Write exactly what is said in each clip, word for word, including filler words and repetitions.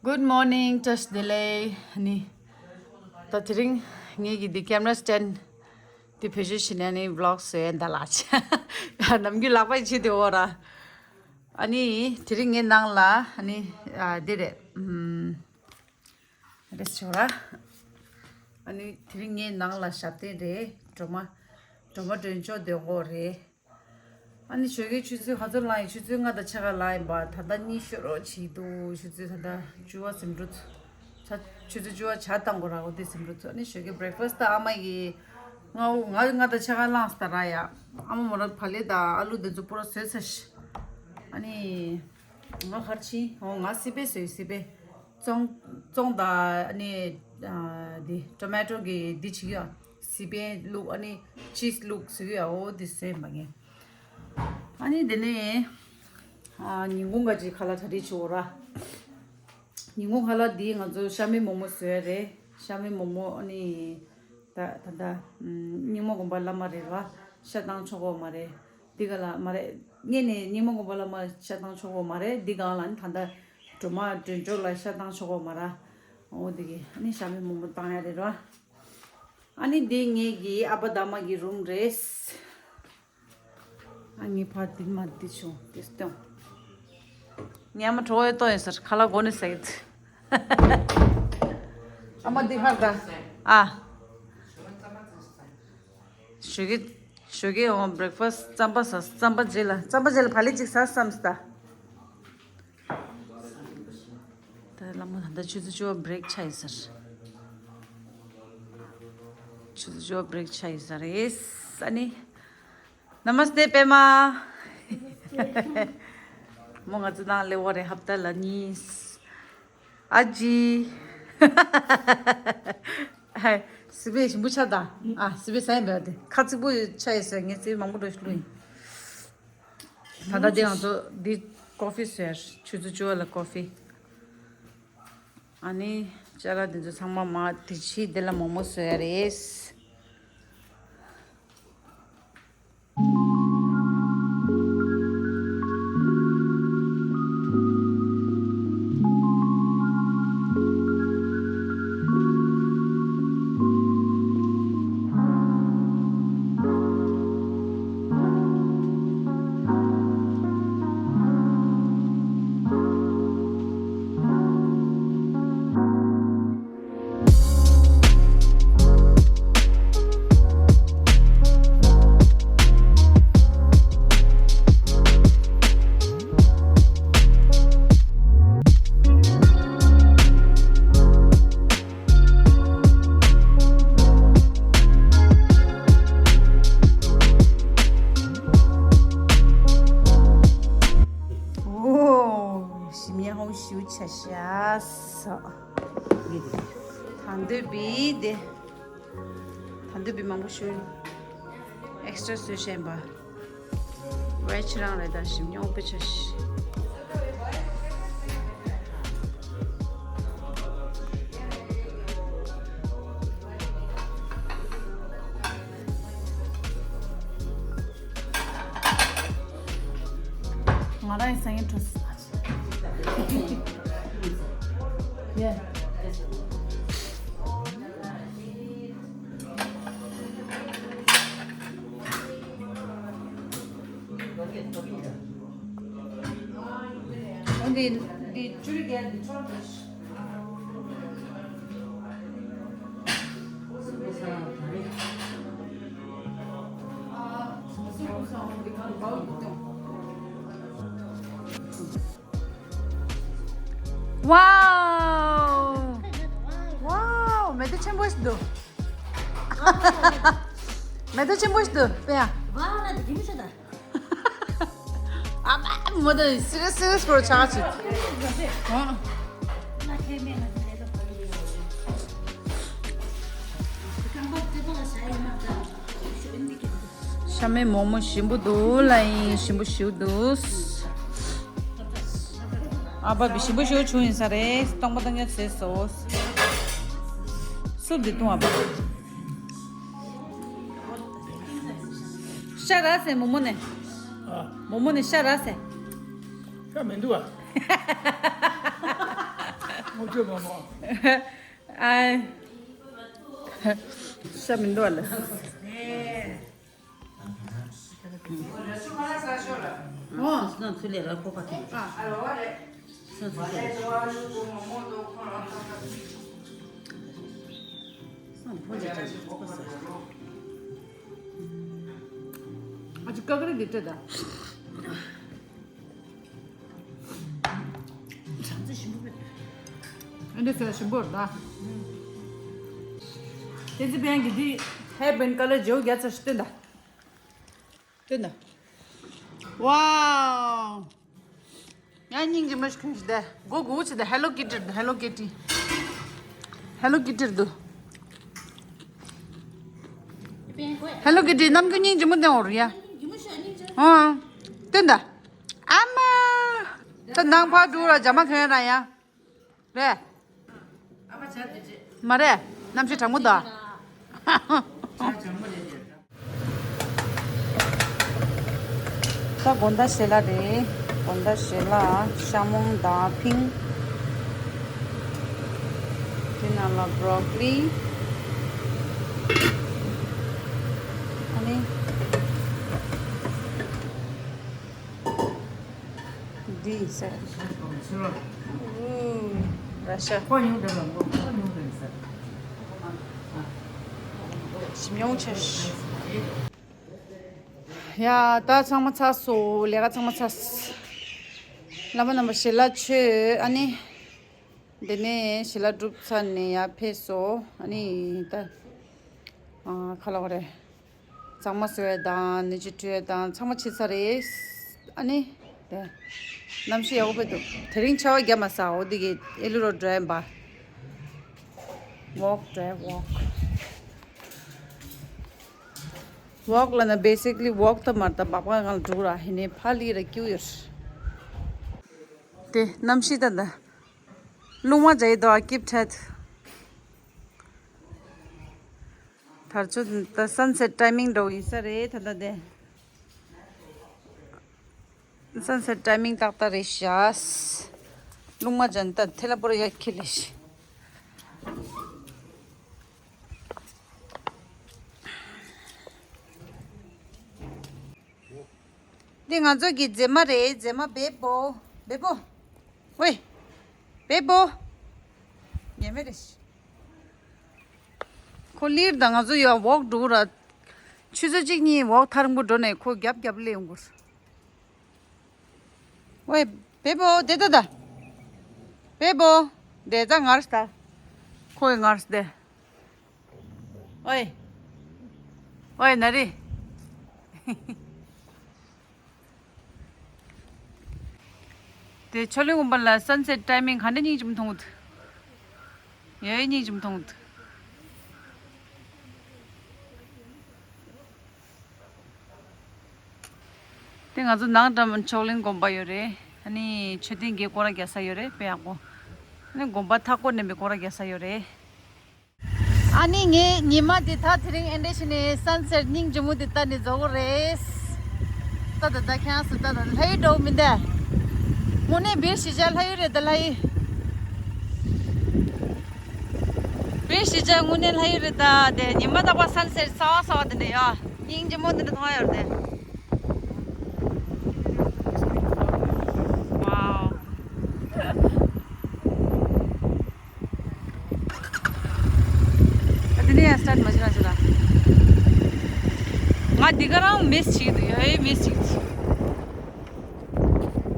Good morning, བཀྲ་ཤིས་བདེ་ལེགས། ཨ་ནི། ད་དེ་རིང་ངེད་ཀྱི་འདི་camera stand འདི་བེད་སྤྱོད་བྱས་ནས་ཨ་ནི་vlog བཟོས་ཡ་འདི་ལགས། ནམ་རྒྱུན་ལག་པ་ཡི་བྱེད་དེ་འོ་ར། ཨ་ནི་དེ་རིང་ངའི་ནང་ལ་ཨ་ནི་ཨ་འདི་རེད། ཨམ། རེད་ཤོག་ར། ཨ་ནི་དེ་རིང་ངའི་ནང་ལ་ཞབས་བརྟན་རེད། སྒྲོལ་མ། སྒྲོལ་མ་སྒྲོལ་མཆོག་འདོན་གོ་རེད། ཨ་ནི་ཞོགས་ཀའི་ཆུ་ཚོད་ག་ཚོད་ལངས་ཡིན། ཆུ་ཚོད་ལྔ་དང་ཕྱེད་ཀ་ལངས་ཡིན་པ། ད་ལྟ་གཉིད་ཤོར་རོགས་བྱེད་འདུག་ཆུ་ཚོད་ད་ལྟ་བཅུ་པ་ཟིན་འགྲོ་ཚོ། ཆ་ཆུ་ཚོད་བཅུ་པ་ཇ་བཏང་དགོས་ར། འོ་དེ་ཟིན་འགྲོ་ཚོ། ཨ་ནི་ཞོགས་ཀའི་breakfast ད་ཨ་མ་གིས་ང་འུ་ང་ལྔ་དང་ཕྱེད་ཀ་ལངས་སོང་ད་ར་ཡ། ཨ་མ་མོ་རང་བག་ལེབ་དང་ཨ་ལུ་དེ་ཚོ་པུ་ར་བཟོས་ཚར་ཤག་ཨ་ནི་ང་ག་རེ་བྱེད། འོ་ང་སི་པན་བཟོས། སི་པན་བཙོང་བཙོང་དང་ཨ་ནི་ཨ་འདི་tomato གི་འདི་བྱེད་ཀྱི་ཡ། སི་པན་བླུགས། ཨ་ནི་cheese བླུགས་བཟོས་ཀྱི་ཡ། འོ་དེ་བཟོས་མ་ངེས། ཨ་ནི་དེ་ནས་ཨ་ཉིན་གུང་ག་ཅིག་ཁ་ལག་གྲ་སྒྲིག་བྱེད་འོ་ར། ཉིན་གུང་ཁ་ལག་འདི་ང་ཚོ་ཤ་མེད་མོག་མོག་བཟོས་ཡ་རེད། ཤ་མེད་མོག་མོག་ཨ་ནི་ད་ད་ད་རྙིང་མ་དགོན་པ་བླ་མ་རེད་བ། ཤ་བཏང་ཆོག་གོ་མ་རེད། འདི་ག་ལ་མ་རེད། སྔོན་ནས་རྙིང་མ་དགོན་པ་བླ་མ་ཤ་བཏང་ཆོག་གོ་མ་རེད། འདི་གང་ལ་ནི་ད་ལྟ་སྒྲོལ་མ་སྒྲོལ་མཆོག་ལ་ཤ་བཏང་ཆོག་གོ་མ་ར། འོ་འདི་གི་ཨ་ནི་ཤ་མེད་མོག་མོག་བཏང་ཡ་རེད་ར། ཨ་ནི་འདི་ངེད་ཀྱི་ཨ་ཕ་དང་མ་གི་རུམ་རེད། ཨ་ངའི་ཕར་འདི་མ་འདི་བྱུང་འདི་སྟོན། ངའི་ཨ་མ་གྲོད་ཁོག་ཡོད་ཏོ་ཡིན་ཟེར། ཁ་ལག་གོ་ནས་ཟེར་གི། ཨ་མ་འདི་ཧར་ད། ཨ། ཞོགས་ཀས་ཞོགས་ཀས་འོང་breakfast རྩམ་པ་ཟ། རྩམ་པ་རྗེས་ལ་རྩམ་པ་རྗེས་ལ་བག་ལེབ་ཅིག་ཟ་བསམས་ད། ད་ལ་མོ་ད་ལྟ་ཆུ་ཚོད་བཅུ་པ་break ཆགས་ཡིན་ཟེར། ཆུ་ཚོད་བཅུ་པ་break ཆགས་ཡིན་ཟེར་རེད། ཨ་ནི། Namaste པད་མ། མོ་ང་ཚོ་ནང་སླེབས་པ་རེད། ཧབ་ཏ་ལ་གཉིས། ཨ་ཅི། ཧེ། སི་པན་ཞིམ་པོ་ཆགས་ད། ཨ་སི་པན་ཟ་ཡིན་པས་དེ། ཁ་ཚིག་པོ་ཆགས་ཡོད་ཟེར། ངས་སི་པན་མང་པོ་འགྲོ་ཞིག་བླུགས་ཡིན། ད་ལྟ་འདི་ང་ཚོ་འདི་coffee བཟོས། ཆུ་ཚོད་བཅུ་པ་ལ་coffee། ཨ་ནི་ཅ་ལག་འདི་ཚོ་ཚང་མ་མ་དེ་ཕྱི་འདི་ལ་མོག་མོག་བཟོས་ཡ་རེད། ཨོ། ཞིམ་ཡང་ཧོ་ཞུ་ཆ་ཤ་སོ། ད་འདོད་པའི་དེ། ད་འདོད་པའི་མང་པོ་ཞུ། extra བཟོས་བཞིན་པ། veg རང་རེད་ད། ཞིམ་ཉོག་པའི་ཆ་ཤ། ང་རང་ཡི་སང་ཉིན་འགྲོ་ས། Yeah. འདི་འདི་ཅུ་རི་ག་འདི་ཆོར་འདི། Wow! Wow! མེ་ཏོག་ཆེན་པོ་ཞིག་འདུག་མེ་ཏོག་ཆེན་པོ་ཞིག་འདུག་དཔེ་ཡ། ཨ་མ་མོ་ད་serious serious པོ་ཆགས་ཅིག་ཤ་མེད་མོག་མོག་ཞིམ་པོ་འདུག་ལ་ཡིན། ཞིམ་པོ་ཞིག་འདུག་ཨ་ཕ་བི་ཞིམ་པོ་ཞིག་བྱུང་ཡིན་ས་རེད། སྟོང་པ་སྟོང་རྐྱང་བྱས་སོ། སུབ་འདི་བཏུང་ཨ་ཕ། ཤ་རག་སེ་མོ་མོ་ནས། ཨ། མོ་མོ་ནས་ཤ་རག་སེ། ཤ་མི་འདུག་ཨ། ཨ། ཤ་མི་འདུག་ལ། ཨ་ཅི་ཀ་ཀ་རེ་འདི་སྤྲད་ད། ཨ་འདི་ཟེར་ཞིམ་པོ་རེད་ད། དེ་ཚེ་བན་གྱི་འདི་ཧེ་བན་ཀ་ལར་བརྗེ་བོ་རྒྱ་ཚ་ཞིག་སྟོན་ད། སྟོན་ད། ཝའོ། ཡང་སྙིང་རྗེ་མོ་ཞིག་ཁུངས་ཤིག་དེ་སྒོ་སྒོ་ཆེ་དེ་ཧེ་ལོ་ཀི་ཊི་རེད། ཧེ་ལོ་ཀི་ཊི། ཧེ་ལོ་ཀི་ཊི་རེད་འདུག་ཧེ་ལོ་ཀི་ཊི་ནམ་རྒྱུན་སྙིང་རྗེ་མོ་དེ་འོ་རེད་ཡ། ཨང་། སྟོན་ད། ཨ་མ། ད་ནང་ཕར་འགྲོ་ར་རྒྱ་མ་གན་ར་ཡ། རེད། མ་རེད། གནམ་གཤིས་གྲང་མོ་འདུག་ད་དགོང་དག་ཞལ་ལག་རེད། དགོང་དག་ཞལ་ལག་ཤ་མོང་དང་ཕིང་། དེ་ནང་ལ་བྷོ་རོ་ཀོ་ལི། ཨ་ནི། འདི་ཟེར། ཨུ། ར་ཤ། ཞིམ་ཡོང་ཆེ། ཡ། ད་ཚང་མ་ཚར་སོང་། ལས་ཀ་ཚང་མ་ཚར་སོང་། བླ་མ་རྣམ་པ་ཞལ་ལག་མཆོད། ཨ་ནི། འདི་ནས་ཞལ་ལག་སྒྲུབ་ཚར་ནས་ཡར་ཕེབས་སོང་། ཨ་ནི་ད། ཨ། ཁ་ལག་རེད། གཙང་མ་བཟོ་ཡས་དང་ནས་ཅི་བཀྲུ་ཡས་དང་ཚང་མ་བྱས་ཚར་རེད། ཨ་ནི། དེ། གནམ་གཤིས་ཡག་པོ་དཔེ་འདུག་དེ་རིང་ཆར་པ་བརྒྱབ་མ་སོང་། འོ་འདི་གི་ཨེ་ལུ་རོ་ཌ་རའི་ཡིན་པ། ཝོག་ཌ་རའི་ཝོག་ཝོག་ལབ་ན་བེ་སིག་ལི་ཝོག་ད་མ་རེད་ད། སྦག་སྦག་སྒང་ལ་འགྲོ་ར། ཧེ་ནས་ཕར་ལི་ར་སྐྱིད་པོ་ཡོད་རེད། དེ་གནམ་གཤིས་ད་ད། རླུང་མ་འཇའ་ཡི་དོ་ཨ་སྐྱིད་འཕྲད། ད་ཚོད་ད་སན་སེཊ་ཊའི་མིང་འདྲ་བོ་ཡིན་ས་རེད་ད་ལྟ་དེ། སན་སེཊ་ཊའི་མིང་ཏག་ཏག་རེད་ཤག་རླུང་མ་འཇའ་ད་ཐལ་པོར་ཡར་འཁྱིལ་ལེ་ཤག་འདི་ང་ཚོ་གི་མཛེས་མ་རེད། མཛེས་མ་བེ་པོ། བེ་པོ། ཝེ། བེ་པོ། ཉེས་མེད་རེད། ཁོ་ལིར་དང་ང་ཚོ་ཡོད་ཝོག་འགྲོ་ར། ཆུ་ཚོད་གཅིག་གཉིས་ཝོག་ཐག་རིང་པོ་འགྲོ་ནས་ཁོ་རྒྱབ་རྒྱབ་སླེབས་ཡོང་གི་རེད། ཝེ། བེ་པོ་དེ་ད་ད། བེ་པོ། དེ་ད་ངར་ད། ཁོའི་ངར་དེ། ཨོའི། ཨོའི་ན་རེ། དེ་ཆོས་གླིང་དགོན་པ་ལ་སན་སེཊ་ཊའི་མིང་ག་འདྲ་སྙིང་རྗེ་མོ་མཐོང་གི་འདུག་ཡོའི་སྙིང་རྗེ་མོ་མཐོང་གི་འདུག་དེ་ང་ཚོ་ནང་འགྲམ་ཆོས་གླིང་དགོན་པ་ཡོད་རེད། ཨ་ནི་མཆོད་རྟེན་གྱི་སྐོར་ར་རྒྱག་ས་ཡོད་རེད། དཔེ་ཡག་པོ། ཨ་ནི་དགོན་པ་མཐའ་སྐོར་ནས་མི་སྐོར་ར་རྒྱག་ས་ཡོད་རེད། ཨ་ནི་ངས་ཉི་མ་འདི་ད་དེ་རིང་ཨེ་འདྲ་ཞིག་ནས་སན་སེཊ་སྙིང་རྗེ་མོ་འདི་ལྟ་ནས་རྫོགས་པ་རེད། ད་ད་ད་ཁྱེད་སུ་ད་ད་ལྷ་ཡུལ་འགྲོ་མི་འདའ། དངོས་གནས་བེ་ཤི་ཅ་ལྷ་ཡུལ་རེད་ད་ལྷ་ཡུལ། བེ་ཤི་ཅ་དངོས་གནས་ལྷ་ཡུལ་རེད་ད། དེ་ཉི་མ་རྟག་པར་སན་སེཊ་གསར་པ་གསར་པ་འདི་འདྲ་ཡོད། སྙིང་རྗེ་མོ་འདི་འདྲ་མཐོང་ཡོད་རེད་དེ། ཝའོ། ཨ་དེ་ནས་ཡང་སི་ཊར་ཊི་མ་བྱེད་ན་བྱེད་ད། ང་འདི་ག་རང་མིས་བྱེད་ཀྱི་འདུག་ཡ་ཡི་མིས་བྱེད་ཀྱི་འདུག་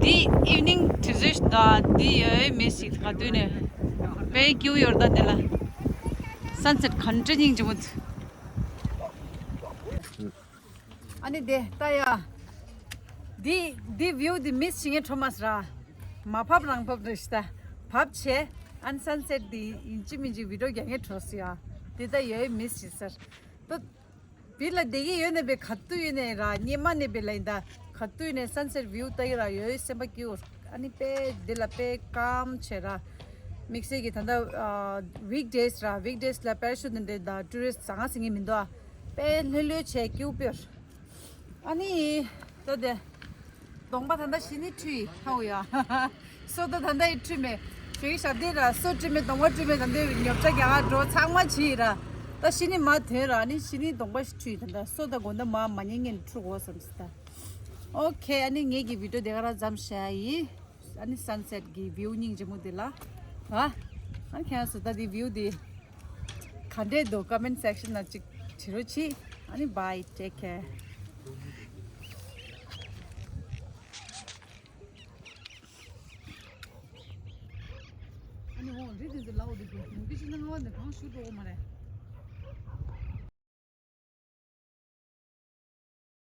འདི་ཨིབ་ནིང་དུས་ཚོད་ད་འདི་ཡ་ཡི་མིས་བྱེད་ཀྱི་འདུག་ག་དུས་ནས་དཔེ་སྐྱིད་པོ་ཡོད་རེད་ད། དེ་ལ་སན་སེཊ་ག་འདྲ་སྙིང་རྗེ་མོ་འདུག་ཨ་ནི་དེ་ལྟ་ཡ། འདི་འདི་བིའུ་འདི་མིས་བྱེད་མཁན་ཁྲོ་མ་སི་ར། མ་བབས་རང་བབས་རེད་ཤི་ད། བབས་བྱས་ཨན་སན་སེཊ་འདི་ཡིན་གཅིག་མིན་གཅིག་བི་ཌིའོ་རྒྱག་མཁན་ཁྲོ་སི་ཡ། དེ་ལྟ་ཡོད་མིས་བྱེད་ཟེར། ད་བི་ལ་བསྡད་ཀྱི་ཡོད་ནས་བས་ག་དུས་ཡོད་ནས་ར་སྙེ་མ་ནས་བས་ལ་ཡིན་ད། ག་དུས་ནས་སན་སེཊ་བིའུ་ལྟ་ཡི་ར་ཡོད་སེམས་པ་སྐྱིད་པོ། ཨ་ནི་དཔེ་འདི་ལ་དཔེ་སྐམ་བྱས་ར། དམིགས་བསལ་གྱི་ད་ལྟ་ཝིག་ཌེ་སི་ར། ཝིག་ཌེ་སི་ལ་པེ་ར་ཤུཊ་འདི་འདྲ་ད་ཊུ་རི་སི་ཊི་ཟ་ང་ཟིན་གྱི་མི་འདུག་ཨ། དཔེ་ལྷོད་ལྷོད་བྱས་སྐྱིད་པོ་དཔེ། ཨ་ནི། ད་དེ། གདོང་པ་ད་ལྟ་ཞི་ནི་ཁྲུས་ཧའོ་ཡ། སོ་ད་ད་ལྟ་ཡི་ཁྲུས་མེད། ཞོགས་ཀྱི་ཞབས་བརྟན་ར། སོ་བཀྲུས་མེད་གདོང་པ་བཀྲུས་མེད་ད་འདི་ཉོ་ཆ་རྒྱག་ག་འགྲོ་ཚང་མ་བྱས་ར། ད་ཤི་ནི་མ་ཐོན་ར། ཨ་ནི་ཤི་ནི་གདོང་པ་ཞིག་བཀྲུས་ད། ད་སོ་ད་དགོང་ད་མ་མ་ཉལ་ངན་འཁྲུ་དགོས་བསམ་སི་ད། ཨོ་ཁེ། ཨ་ནི་ངེད་ཀྱི་བི་ཌིའོ་དེ་ག་ར་མཚམས་བཞག་ཡིན། ཨ་ནི་སན་སེཊ་གི་བིའུ་སྙིང་རྗེ་མོ་དེ་ལ། ཨ་ཨ་ནི་ཁྱེད་རང་ཚོ་ད་དེ་བིའུ་དེ་ག་འདྲས་འདུག་ཀོ་མེན་སེག་ཤན་ནང་ཅིག་བྲིས་རོགས་གྱིས། ཨ་ནི་bye, take care. ཨ་ནི་འོ་རི་དེ་ཚོ་ལའོ་དེ་གི་མུ་གེ་ཤི་ན་ང་བ་འདི་གང་ཞུ་འགྲོ་འོ་མ་རེད།